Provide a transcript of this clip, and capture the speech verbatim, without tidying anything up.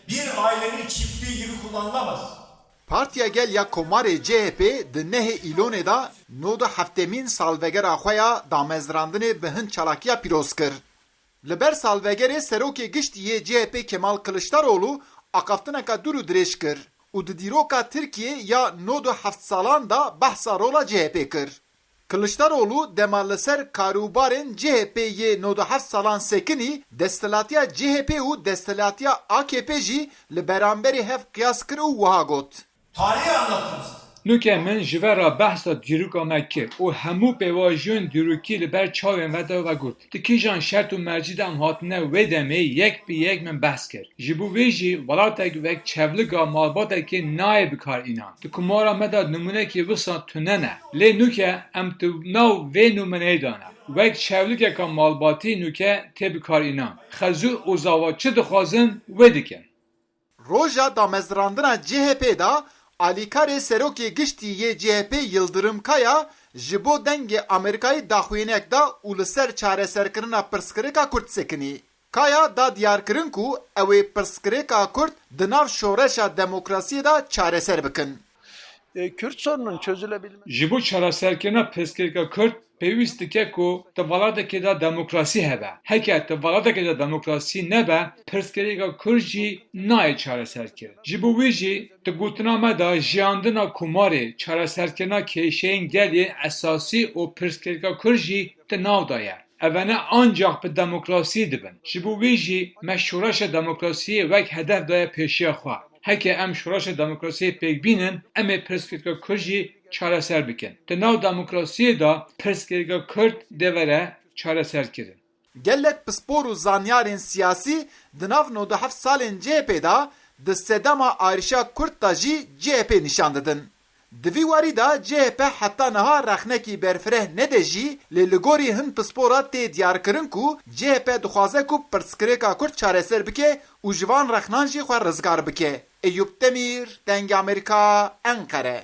Bir ailenin çiftliği gibi kullanılamaz. Partiya Gel ya Komarê C H P di nehê Îlonê de nod û heftemîn salvegera xwe ya damezrandinê bi hin çalakiya pîroz kir. Li ber salvegerê Serokê Giştî yê C H P Kemal Kiliçdaroglu axaftineka dûr û dirêj kir û di dîroka Tirkiyê ya nod û heft salan de behsa rola C H P kir. Kiliçdaroglu dema li ser karûbarên C H P yê nod û heft salan sekinî, desthilatiya C H P û desthilatiya A K P jî li beramberî hev qiyas kir û wiha got. Tarihi anlattınız. Nuke min ji ve re behsa dîroka me kir û hemû pêvajoyên dîrokî li ber çavên ve de vegot. Di kîjan şert û mercî de em hatine wê demê yek bi yek min behs kir. Ji bo wê jî welatek wek çewlika malbatekê nayê bikar înan. Di kumara me de nimûnekî wisa tune ne. Lê nuke em di nav vê nimûneyê de ne. Wek çewlikeka malbatî nuke tê bikar înan. Xezû û zava çi dixwazin wê dikin. Roja damezrandina C H P de alîkarê serokê giştî yê C H P Yildirim Kaya ji bo Dengê Amerîkayê daxuyanek da û li ser çareserkirina pirsgirêka Kurd sekinî. Kaya da diyarkirin ku ew ê pirsgirêka Kurd di nav şoreşa demokrasiyê de çareser bikin. E, Kürt sorunun çözülebilmesi Ji bo çareserkirina pirsgirêka Kurd pêwîst dike ku di welatekê de demokrasî hebe. Heke di welatekê de demokrasî nebe, pirsgirêka Kurd jî nayê çareserkirin. Ji bo wî jî di gotina me de jiyandina komarê, çareserkirina kêşeyên gel yên esasî û pirsgirêka Kurd jî di nav de ye. Evene ancax bi demokrasî dibin. Ji bo wî jî me şoreşa demokrasiyê wek hedef daye pêşiya xwe. Heke em şoreşa demokrasiyê pêk bînin, em ê pirsgirêka Kurd jî çareser bikin. Di nav demokrasiyê de pirsgirêka Kurd dê were çareserkirin. Gelek pispor û zanyarên siyasî di nav nod û heft salên C H P de di sedema arîşa Kurd de jî C H P nîşan didin. Di vî warî de C H P heta niha rexnekî berfireh nede jî, lê li gorî hin pispora tê diyarkirin ku C H P dixwaze ku pirsgirêka Kurd çareser bike û ji van rexnan jî xwe rizgar bike. Eyûp Demîr, Dengê Amerîka, Enqere.